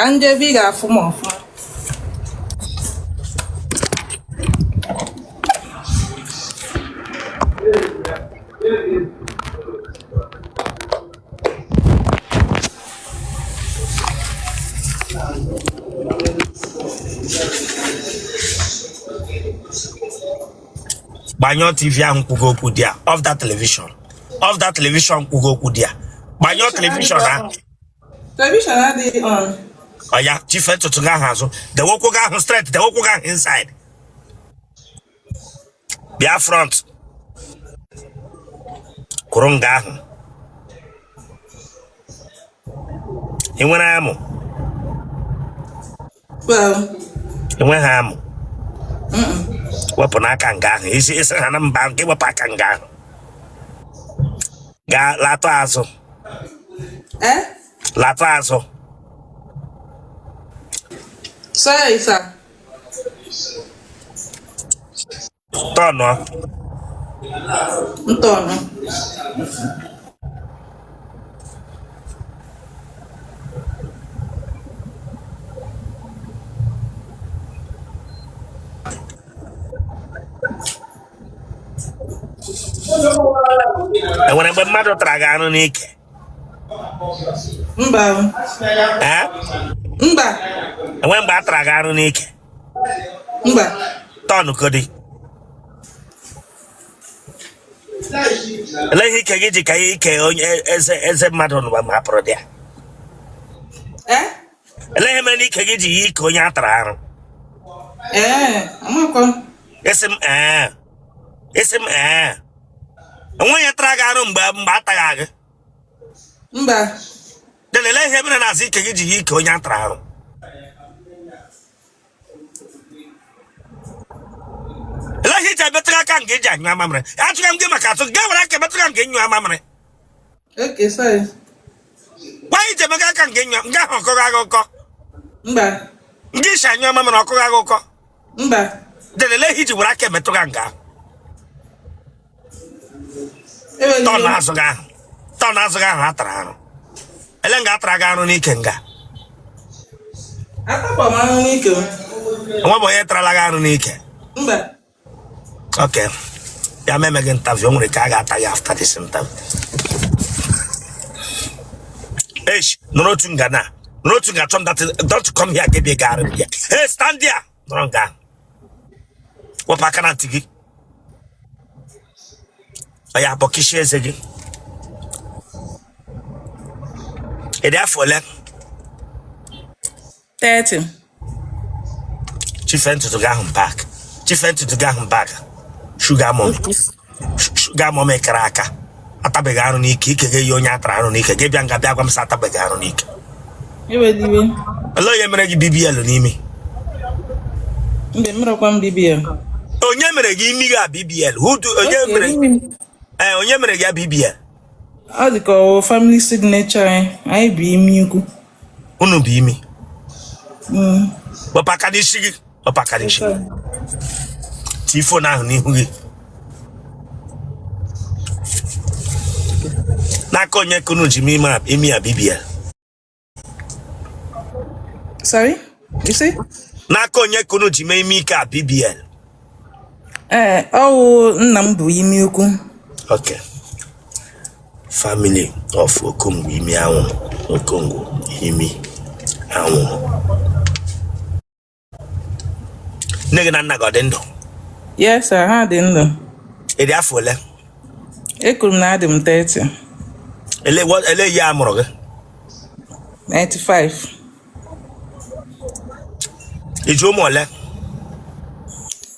Ka m jee ebe ị ga-afụ m ọfụma. Gbanyụọ TV ahụ kwugo okwu dị a. Off that television, off that television kwugo okwu dị a. Gbanyụọ television ahụ. Television adịghị on. Oya, chife ntutu gị ahụ azụ, dewe ụkwụ gị ahụ straight, dewe ụkwụ gị ahụ inside, bịa front, kwụrụ nga ahụ. Ị nwere amụ? Ị nweghị amụ? Wepụ n'aka nga ahụ. Isi isi ha na mba nke wepụ aka nga ahụ. Gaa latụ azụ. Eh? Latụ azụ. Sorry, sir. Tọnụọ. Ntọnụ. Enwere mgbe mmadụ tara gị arụ n'ike? Mba. Ee? Mba. Enwe mgbe a tara gị arụ n'ike? Mba. Tọnụ kodi. Elee ihe ike gị ji ka ihe ike onye eze eze mmadụ nụwa ma hapụrụ dị ya? Ee? Elee ihe mere na ike gị ji yi ike onye a tara arụ? Ee, amakwa m. Ị sị m ee. Ị sị m ee. Enwe onye tara gị arụ mgbe a taghị gị? Mba. Then elee ihe mere na azụ ike gị ji yi ike onye a tara arụ? Elee ihe iji emetụ aka nga iji anyụ mamịrị? Ajụga m gị maka atụ gị were aka emetụ ka nga ịnyụ mamịrị. Okay, sorry. Gwa iji emega aka nga ịnyụ nga ahụ ọkọghị agha ụkọ. Mba. Nga isi anyụ mamịrị ọkọghị agha ụkọ. Mba. Then elee ihe iji were aka emetụ ka nga ahụ? Tọn azụ gị ahụ, tọn azụ gị ahụ a tara arụ. Ele nga a tara gị arụ n'ike nga? Atakwa m arụ n'ike. Enwe bụ onye tarala gị arụ n'ike? Mba. Ok, ya ma eme gị interview, o nwere ka a ga-ata gị after this interview. Eish, nọrọ otu nga na nọrọ otu nga. Chọm that, don't come here. Gị bịa gaarị m ya. Hey, stand there, nọrọ nga, wepụ aka na ntị gị. Oya, bọkịshị eze gị. Ị dị afọ ole? 30. Chife ntutu gị ahụ back, chife ntutu gị ahụ back. Sugar mommy, sugar mommy kara aka, atabeghị arụ n'ike, ike gị yi onye atara arụ n'ike. Gị bịa nga bịa gwa m sị atabeghị arụ n'ike. Ewela iwe. Olee onye mere gị BBL n'imi? Mba, emerọkwa m BBL. Onye mere gị imi gị a BBL? Who do onye Okay, mere imi m. Ee, onye mere gị ya BBL? Ọ dị ka ọ family signature anyị. Anyị bụ imi ukwu. Unu bụ imi? Wepụ aka n'isi gị, wepụ aka n'isi gị. Tii phone ahụ n'ihu gị. N'aka onye ka unu ji mee imi a BBL? Sorry? You say? N'aka onye ka unu ji mee imi ike a BBL? Ee, ọ wụ nna m bụ imi ukwu. Okay. Family of Okongwu imi anwụrụ. Okongwu imi anwụrụ. Nne gị na nna gị ọ dị ndụ? Yes, sir, ha dị ndụ. Ị dị afọ ole? Ekwuru m na adị m 30. Ele year a mụrụ gị? 95. I ji ụmụ ole?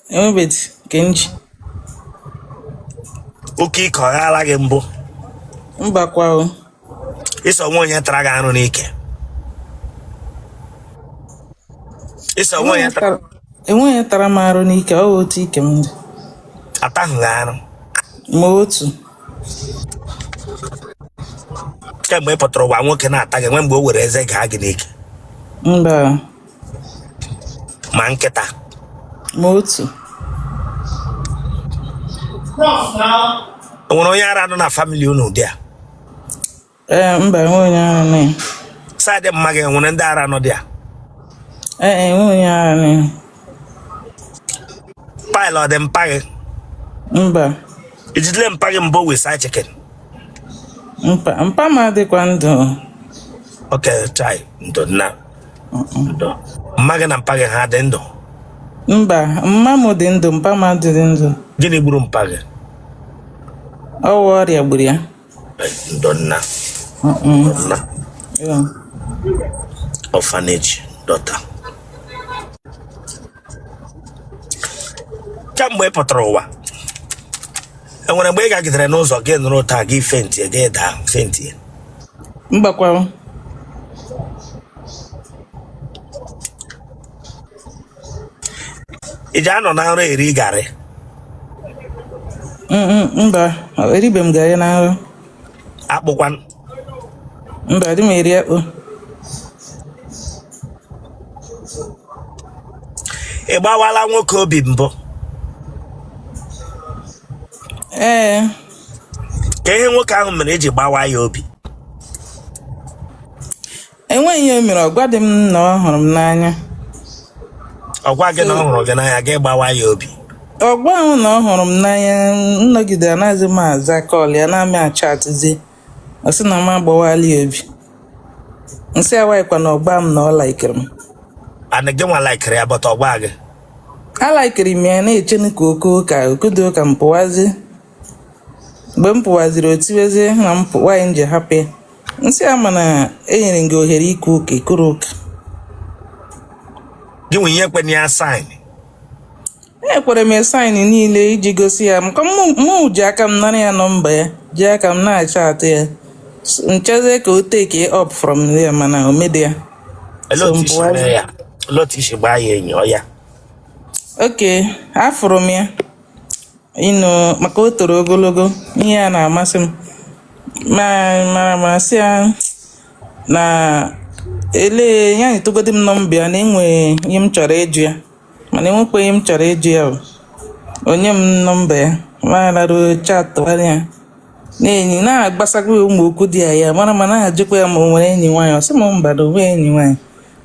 Enwebeghị nke m ji. Oke ike ọ ghala gị mbụ? Mbakwa o. Ị sị o nwe onye tara gị arụ n'ike? Ị sị o nwe onye tara Enweghị onye tara m arụ n'ike, ọ bụ otu ike m dị. Atahụ gị arụ? Ma otu. Kemgbe ị pụtara ụwa, nwoke na-ata gị, enwe mgbe o were eze gaa gị n'ike? Mba. Ma nkịta? Ma otu. O nwere onye ara nọ na family unu dị a? Ee, mba, enweghị onye ara nọ ya. Side mma gị, enwere ndị ara nọ dị a? Ee, enweghị onye ara na. Pile ọ dị mpa gị? Mba. Ijidele mpa gị mbụ with side chicken? Mpa mpa m adịkwa ndụ. Ok, chai, ndo nna, ndo. Mma gị na mpa gị ha dị ndụ? Mba, mma m dị ndụ, mpa m adịghị ndụ. Gịnị gburu mpa gị? Ọ wụ ọrịa gburu ya. Ndo nna, ndo nna. Yeah. Orphanage daughter. Kamgbe ị pụtara ụwa, enwere mgbe ị gagidere n'ụzọ gị nụrụ taa gị faintie, gị daa faintie? Mbakwa. Ị ji anọ na nrọ eri garị? Mba, eribe m garị na nrọ. Akpụkwa? Mba, adị m eri akpụ. Ị gbawala nwoke obi mbụ? Ee. Ka ihe nwoke ahụ mere iji gbawa ya obi? Enweghị ihe o mere, ọ gwadị m na ọ hụrụ m n'anya. Ọ gwa gị na ọ hụrụ gị n'anya, gị gbawa ya obi? Ọ gwa m na ọ hụrụ m n'anya, m nọgide anaghịzi m aza call ya, na-amị achatịzi. Ọ sị na m agbawala ya obi. M sị ya why kwa na ọ gwa m na ọ laikiri m. And gị nwa laikiri ya, but ọ gwa gị? Alaikiri m ya, na-echenu ka o koo ka okodo ka m pụwazie. Mgbe m pụwaziri, o tiwezie na m pụ, why m ji hapụ ya. M sị ya mana enyere m gị ohere ikwu ụka, ikwuru ụka. Gị nwe ihe kwe ya sign? Ekwere m ya sign niile iji gosi ya maka mụ ji aka m nara ya nọmba ya, ji aka m na-achatị ya, m chezie ka o take up from there, mana o mede ya. Olee So otu m isi pụwazie. mee ya? Olee otu isi gbaa ya enyi ọ ya? Ok, afụrụ m ya ịnụ maka o toro ogologo, ihe ya na-amasị m, ma mara ma sị ya na ele ya nyetụgodi m nọmba ya, na enwe ihe m chọrọ ịjụ ya, mana enwekwa ihe m chọrọ ịjụ ya. O onye m nọmba ya, ma laruo chatụgharị ya na-enyi na-agbasakwa ya ụmụ okwu dị ya, ya mara ma na-ajụkwa ya ma o nwere enyi nwaanyị. Ọ sị m mba, na o nweghị enyi nwaanyị.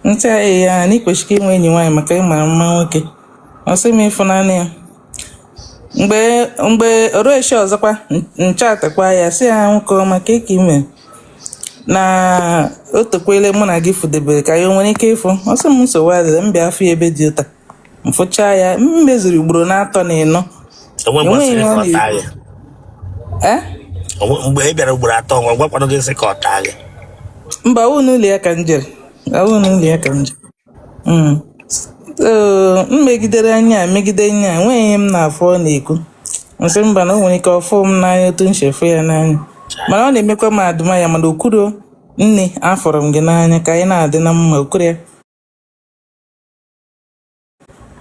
M sị ya ee, ya na ikwesịrị inwe enyi nwaanyị maka ịmara mma nwoke. Ọ sị m ịfụnanya ya. Mgbe oruechi ọzọkwa m chatịkwa ya, sị ya nwoke ọma, ka ị mere na o tokwele mụ na gị fụdebere, ka ya o nwere ike ịfụ. Ọ sị m nsogbu adịghị, m bịa afụ ya ebe dị ụta. M fụchaa ya, m mezuru ugboro na-atọ na ịnọ. Enwe mgbe ọ Enweghị sịrị ihe ka ọ ọ taa na-ekwu. gị? Eh? Mgbe ị bịara ugboro atọ, nwa gwakwanụ gị sị ka ọ taa gị? Mba, awụ n'ụlọ ya ka m jere, awụ n'ụlọ ya ka m jere. So, m megidere anya megide anya, enweghị ihe m na-afụ ọ na-ekwu. M sị mba, na o nwere ike ọfụ m n'anya otu m si fụ ya n'anya, mana ọ na-emekwa m adụma ya, mana o kwuro, nne, afụrụ m gị n'anya, ka anyị na-adị na mma, o kwuru ya.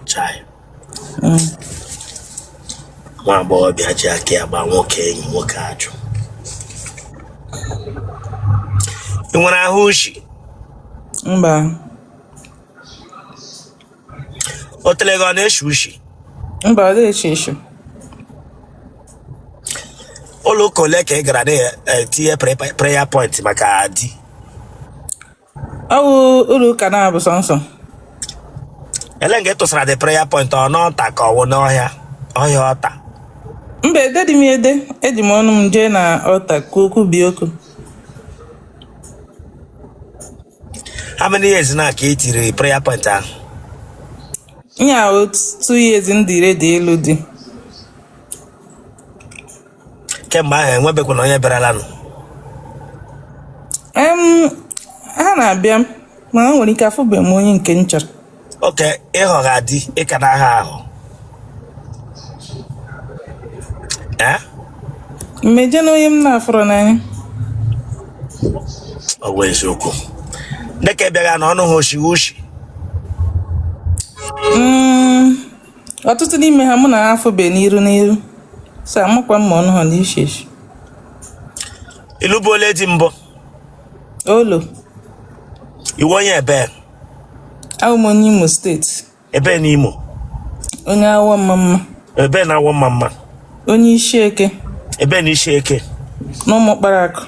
Chai. Nwa agbọghọbịa ji aka ya gba nwoke enyi nwoke ajụ. Ị nwere ahụ ushi? Mba. Otele gị ọ na-eshi ushi? Mba, ọ dịghị eshi eshi. Ụlọ ụka ole ka ị gara na-etinye prayer point maka di? Ọ wụ ụlọ ụka na-abụ sọnsọ. Ele nga ị tụsara the prayer point, ọ n'altar ka ọ wụ n'ọhịa ọhịa ọta? Mba, ededị m ede, eji m ọnụ m jee na altar kwuo okwu bi okwu. How many years na ka ị tiri prayer point ahụ? Ihe ahụ 2 years m dị ready ịlụ di. Kemgbe ahụ enwebekwana onye bịarala nụ? Ha na-abịa, mana o nwere ike afụbeghị m onye nke m chọrọ. Oke ịghọgha di, ịka na aha ahụ, eh? Mmeje na onye m na-afụrụ n'anya. Ọ bụ eziokwu, dịka ị bịaghị na ọnụ ha oshighị ushi? Ọtụtụ n'ime ha mụ na ha afụbeghị n'iru n'iru, so amakwa m ma ọnụ ha na-eshi eshi. Ịlụbuola di mbụ? Olo. Iwe onye ebe? Abụ m onye Imo Steeti. Ebe n'Imo? Onye awọ mma mma. Ebe na-awọ mma mma? Onye isi eke. Ebe na isi eke? Na ụmụ kpara akụ.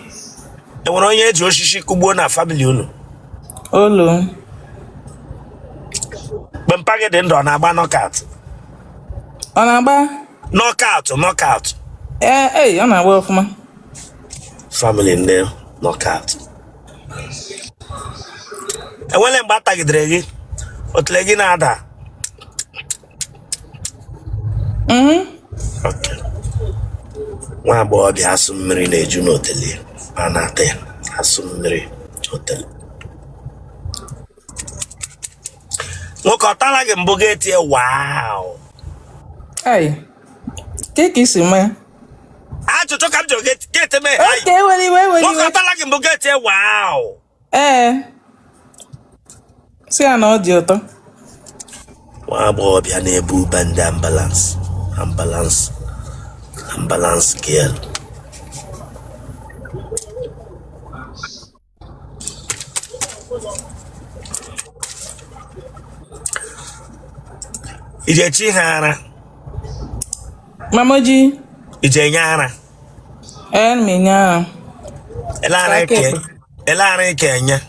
Enwere onye eji osisi kụgbuo na family unu? Olo. Mpa gị dị ndụ, ọ na-agba knockout? Ọ na-agba? Knockout, knockout. Ee, ee, ọ na-agba ọfụma. Family ndị knockout. Enwele mgbe a tagidere gị, otele gị na-ada? Okay. Nwa agbọghọbịa asụ mmiri na-eju n'otele a na-ata ya asụ mmiri otele. Nwoke ọ tala gị mbụ, ga-etie wow? Ai, ke ka isi mee? Ajụjụ ka m jụrụ gị, ga-ete mee. Okay, ewere iwe, ewere Nwoke iwe. ọ tala gị mbụ, ga-etie wow? Ee, sị ya na ọ dị ụtọ. Nwa agbọghọbịa na-ebu ube ndị ambulance, ambulance, ambulance girl. Iji echi ha ara? Mama ji. Iji enye ara? Ee, ana m enye ara. Ele ara Aka ike? ekpe. Ele ara ike enye?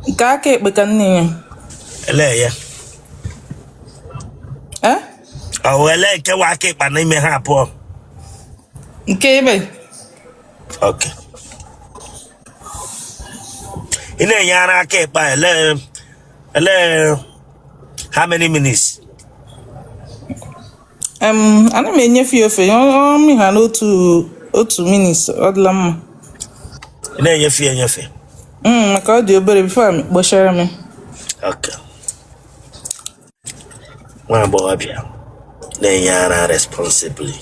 Nke aka ekpe ka m na-enye. Ele ya? Ee? Ọ wụ ele nke wa aka ịkpa n'ime ha abụọ? Nke ebe. Okay. Ị na-enye ara aka ịkpa ele ele how many minutes? Ana m enyefe ya ofe ọ mị ha n'otu otu minutes, ọ dịla mma. Ị na-enyefe ya enyefe? Maka ọ dị obere before m kpochara m. Okay. Nwa agbọghọbịa na-enye ara responsibly.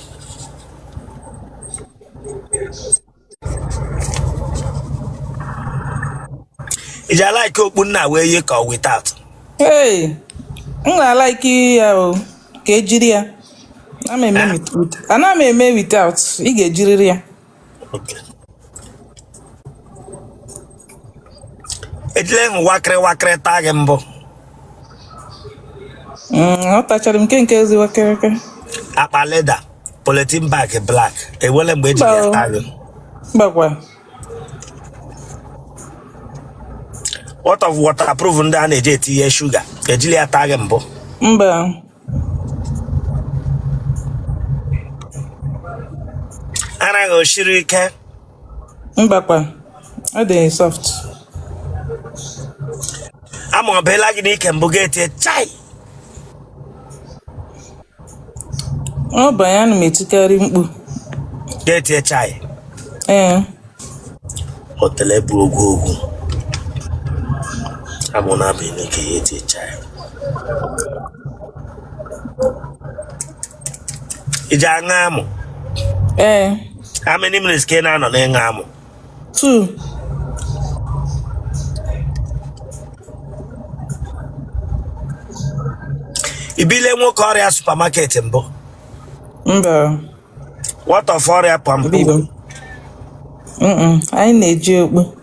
Ị ji alike okpu nna wee yi ka ọ without? Hey, m na-alike ya o, ka ejiri ya. Ana m eme ana m eme without, ị ga-ejiriri ya. Okay. Ejile hụ wakịrị wakịrị taa gị mbụ? Ọ tachara m nke ezi wakịrịkịrị. Akpa leather, polythene bag black, ewele mgbe ejiri ya taa gị? Mbakwa. What of waterproof ndị a na-eji etinye shuga, ejili ya taa gị mbụ? Mba. Ara gị o shiri ike? Mbakwa, ọ dị soft. Amụ ọ bịala gị n'ike mbụ, ga-etie chai? Ọ banye, ana m etikarị mkpu. Ga-etie chai? Ee. Otele bụ ogwu ogwu, amụ na-abịa n'ike, ya etie chai. Iji aṅụ amụ? Ee. How many minutes ka ị na-anọ n'ịṅụ amụ? 2. I bile nwoke ọrịa supermarket mbụ? Mba. What of ọrịa pampu? Bibo. Anyị na-eji okpu.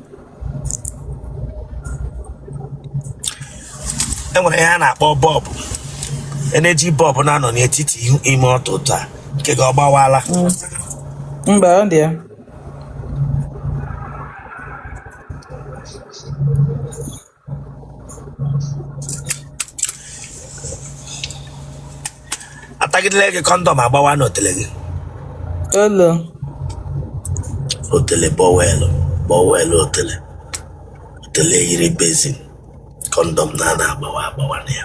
E nwere ihe a na-akpọ bulb, energy bulb na-anọ n'etiti ime ọtụtụ a, nke gị ọ gbawala? Mba, ọ dị ya. Atagidele gị condom agbawa n'otele gị? Olo. Otele bọwelụ bọwelụ, otele otele yiri basin, condom na ana agbawa agbawa na ya.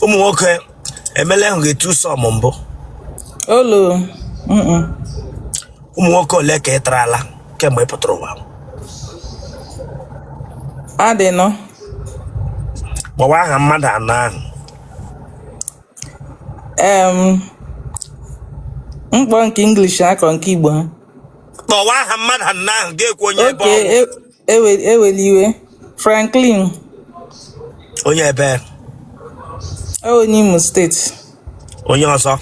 Ụmụ nwoke emele hụ gị twosome mbụ? Olo. Ụmụ nwoke ole ka ị tarala kemgbe ị pụtara ụwa? Adị nọ. Kpọwa aha mmadụ anọ ahụ. Mkpọ nke English akọ nke Igbo ha. Kpọwa aha mmadụ anọ ahụ, ga-ekwu onye ebe Okay, ọ wụ. Ewela iwe. Franklin. Onye ebe? Onye Imo steeti. Onye ọzọ?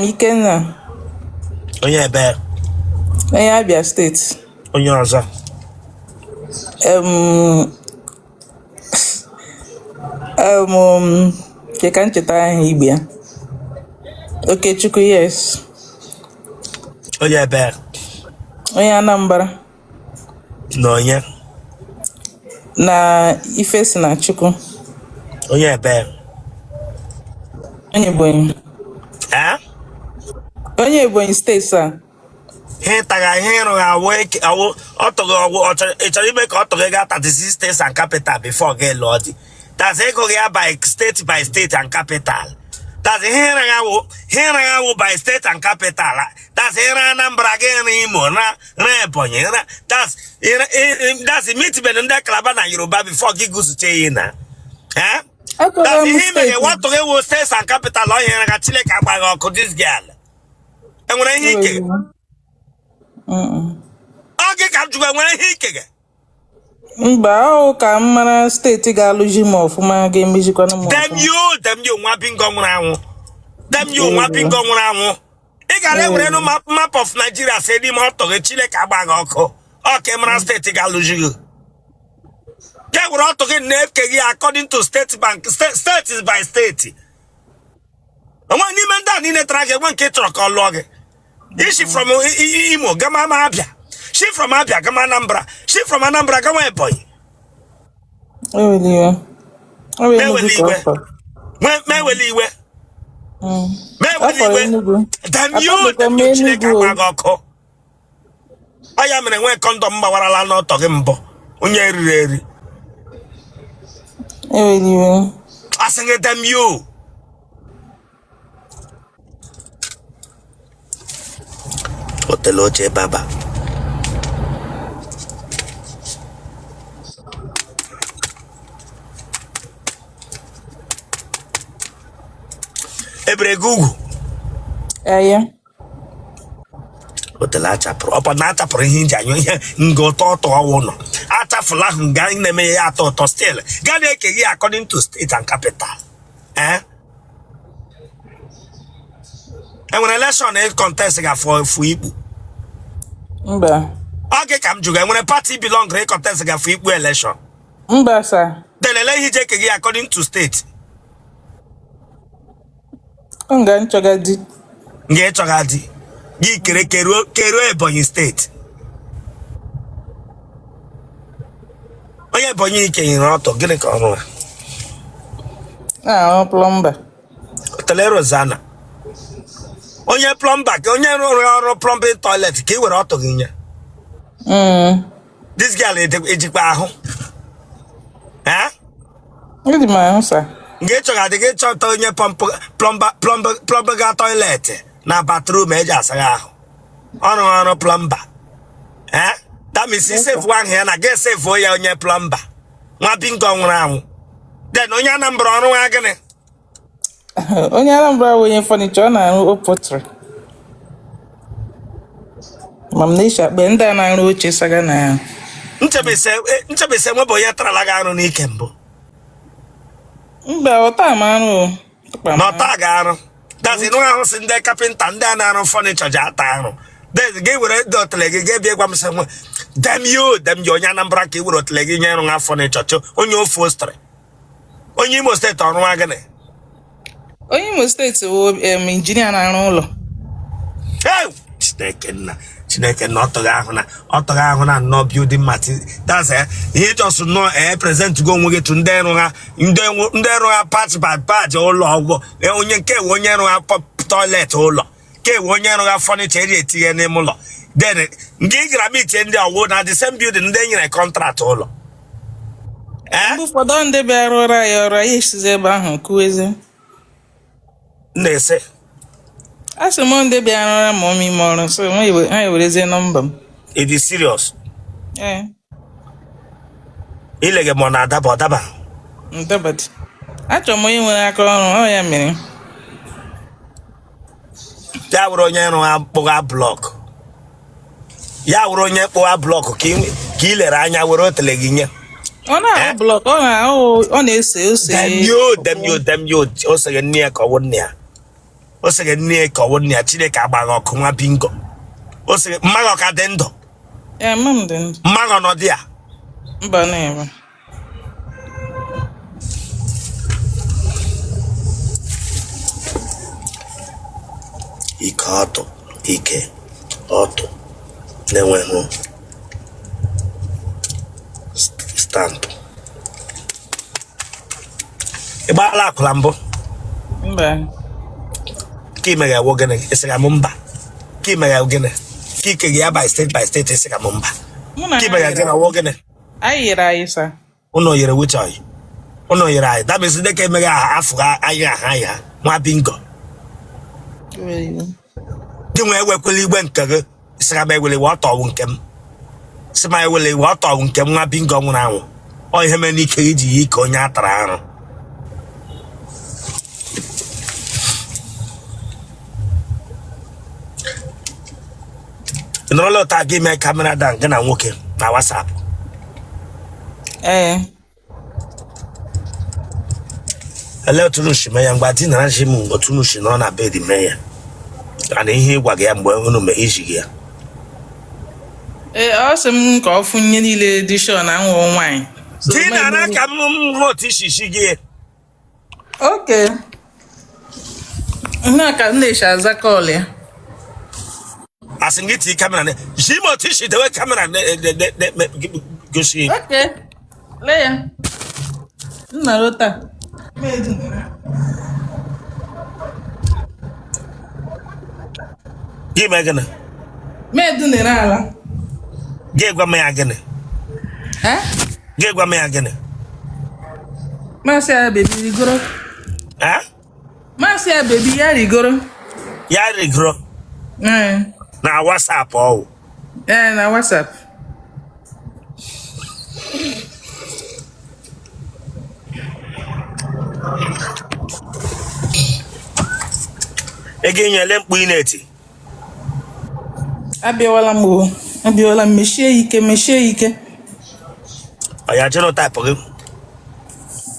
Ikenna. Onye ebe? Onye Abia steeti. Onye ọzọ? Nke ka ncheta aha Igbo ya. Okechukwu, yes. Onye ebe? Onye Anambra. Na onye? Na ife si na Chukwu. Onye ebe? Onye Ebonyi. Eh? Onye Ebonyi steeti, sir. Ihe ịtaga ihe ịrụghị awụ awụ ọtụghị ọgwụ. Ị chọrọ ime ka ọ tụghị gaa 36 states and capital before gị lụọ di. That's ego gị ya by state by state and capital. That's ihe ịrụghị awụ, ihe ịrụghị awụ by state and capital. That's ịra Anambra gị, ịra Imo, ra Ebonyi, ra that's that's meet ndị Calabar na Yoruba before gị gụzute ya na, eh? Akọrọ That's m ihe imere. steeti. Watụghị wụ states and capital. Ọ nyere ka Chineke agbaghị ọkụ. This girl enwere ihe ike? Mm-mm. Ọ gị ka m jụrụ, enwere ihe ike gị? Mba, ọ ka m mara steeti ga-alụji m ọfụma, ga-emejikwana m Dem ọfụma. you, damn you, nwa bingo nwụrụ anwụ. Damn you, nwa bingo nwụrụ anwụ. Ị gara ewere nụ map of Nigeria si n'ime ọtọ gị. Chineke agbaghị ọkụ. Ọ ka ị mara steeti ga-alụji gị, ga ewere ọtọ gị na-eke gị according to state bank, state is by state. Onwe n'ime ndị a niile tara gị, enwe nke ị chọrọ ka ọ lụọ gị. Isi from Imo gama ma Abia, shi from Abia gama Anambra, shi from Anambra gama Ebonyi. Eweli iwe. Ọ bụ Enugu Mewele ka ọ iwe. fọrọ. Mewele iwe. Ọ Mewele fọrọ iwe. Enugu. Damn you. Atabekwa Damn m you. Chineke Enugu o. agba gị ọkụ. Ọ ya mere nwee condom gbawarala n'ọtọ gị mbụ, onye eriri eri. Eweli iwe. Asị gị damn you. Otele oche baba ebere gị ugwu. Eye. Otele achapụrụ ọpọ na achapụrụ ihe iji anyụ ihe nga ụtọ ụtọ ọwụ nọ achafụla ahụ nga anyị na-eme ya atọ ụtọ. Still gaa na-eke gị according to state and capital, eh? Enwere election contest ga-afọ efu ikpu? Mba. Ọ gị ka m jụrụ, enwere party belong contest ga-afọ ikpu election? Mba, sir. Delele ihe iji eke gị according to state. Ọ nga nchọga di. Nga ịchọga di gị kere keruo keruo Ebonyi steeti. Onye Ebonyi kenyere ọtọ, gịnị ka ọ rụrụ? Na-arụ plumber. Tele Rosanna, onye plumber, ka onye rụrụ ọrụ plumbing toilet ka ị were ọtọ gị nye? This girl ejikwa ahụ, eh? Eji m ahụ, sir. Nga ịchọga dị gị chọta onye plumber, plumber ga toilet na bathroom eji asagha ahụ, ọrụ ọrụ plumber, eh? That means isefu ahụ ya na ga esefuo ya onye plumber, nwa bingo nwụrụ anwụ. Then onye Anambra ọrụ nwa gịnị? Onye Anambra bụ onye furniture, ọ na-arụ upholstery. Ma m na-echi akpa ndị a na-arụ oche saga na ya. Nchebise nwebụ onye tarala gị arụ n'ike mbụ? Mba, ọta m arụ o. Ọkpa m Na arụ. ọta ga-arụ dazi nụ ahụ si ndị kapịnta, ndị a na-arụ furniture ji ata arụ. Then gị were dị otele gị ga-ebịa gwa m sị nwe damn you, damn you. Onye Anambra ka ị were otele gị nye ịrụ ha furniture chọ onye ofu ostrị. Onye Imo steeti ọrụ nwa gịnị? Onye Imo steeti bụ injinia na-arụ ụlọ. Hey! Chineke nna, Chineke nna, ọtọghị ahụ na ọtọghị ahụ na nnọọ building material. That's ihe just nnọọ present go onwe gị to ndị ịrụ ha, ndị ịrụ ha patch by patch ụlọ ọgwụ. Onye nke ewe onye ịrụ ha toilet ụlọ, nke ewe onye ịrụ ha furniture eji etinye n'ime ụlọ. Then nke ị gara meet ndị ọwụ na the same building ndị e nyere contract ụlọ, eh? Mgbe ụfọdụ ndị bịara rụọrọ anyị ọrụ, anyị esizi ebe ahụ kụwezi. Na-ese. A sị m ndị bịara rụọrọ ma ọmụ ime ọrụ, so ha ewerezie nọmba m. It is serious? Ee. Ile gị ma ọ na-adaba, ọ daba? Ndabadị. Achọrọ m onye nwere aka ọrụ, ọ ya mere. Ya wụrụ onye ịrụ ha kpụgha block, ya wụrụ onye kpụgha block ka ị lere anya were otele gị nye? Ọ na-arụ Eh? block, ọ na ọ na-ese ose. Damn you, damn you, damn you. O sịghị nne ya ka ọ wụ nne ya, o sịghị nne ya ka ọ wụ nne ya. Chineke agbaghị ọkụ, nwa bingo. O sịghị mmaghị ọka dị ndụ? Ee, mma m dị ndụ. Mmaghị ọnọdụ ya? Mba, na-eme. Ike ọtụ, ike ọtụ na-enweghị stamp. Ị gbaala akwụla mbụ? Mba. Ka ị megha ewo gịnị? Ị sịga m mba. Ka ị megha gịnị? Ka ike gị ya by state by state, ị sịga m mba. Mụ na Ka ị ha megha yiri gịnị ọwụ gịnị? Anyị yiri anyị sa. Ụnụ yiri which oyi? Ụnụ yiri anyị. That means ndị ka emegha aha afụ anyị aha anyị ha nwa bingo. Gị nwee ewekwela igwe nke gị sịga m ewele iwe ọtọwụ nke m. Sị m ewele iwe ọtọwụ nke m nwa bingo nwụrụ anwụ. Ọ ihe mere n'ike gị ji yi ike onye a tara arụ. Ị nọrọla ụta gị mee camera down gị na nwoke na WhatsApp? Ee. Elee otu unu si mee ya? Mgbe di nara ji m otu unu si nọrọ na bed mee ya ana ihe ịgwa gị ya mgbe unu mee iji gị ya? Ee, ọ sị m ka ọ fụ ihe niile dị sure na m wụ nwaanyị. So, di nara ma ka m hụ otu isi si gị. Okay. Nna ka m na-echi aza call ya. Asị m gị tii camera na ji m otu isi dewe camera gosi. Okay. Lee ya. M nọrọ taa. Gị mee gịnị? M edunere ala. Gị gwa m ya gịnị? Eh? Gị gwa m ya gịnị? M asị ya baby rigoro. Eh? M asị ya baby ya rigoro. Ya rigoro? Ee. Na WhatsApp ọwụ? Ee, na WhatsApp. Ego enyele mkpu ị na-eti. Abịawala m o. Abịawala m, mechie ya ike, mechie ya ike. Ọ ya genotype gị?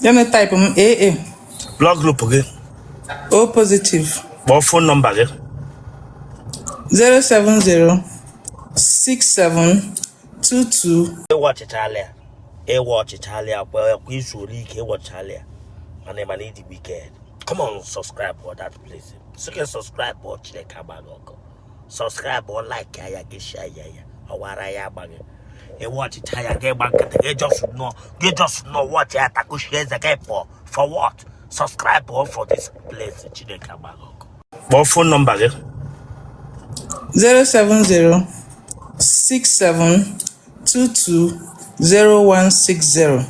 Genotype m AA. Blood group gị? O positive. Kpọọ phone number gị. 070 67 22. Ịwa ọchịchala ya, ịwa ọchịchala ya kwa kwa izu ole ike ịwọchala ya, mana ịma na ịdị wicked. Come on, subscribe for that place. Sị gị subscribe ọ Chineke agbaghị ọkụ. Subscribe ọ, like ya, gị share ya, ya ọwara ya agbaghị. Ịwa ọchịcha ya, gị gba nkịtị, gị just nọ, gị just nọ watch ya, takushie eze gị pụọ. For what? Subscribe ọ for this place. Chineke agbaghị ọkụ. Kpọọ phone number gị. 070 67 22 0160.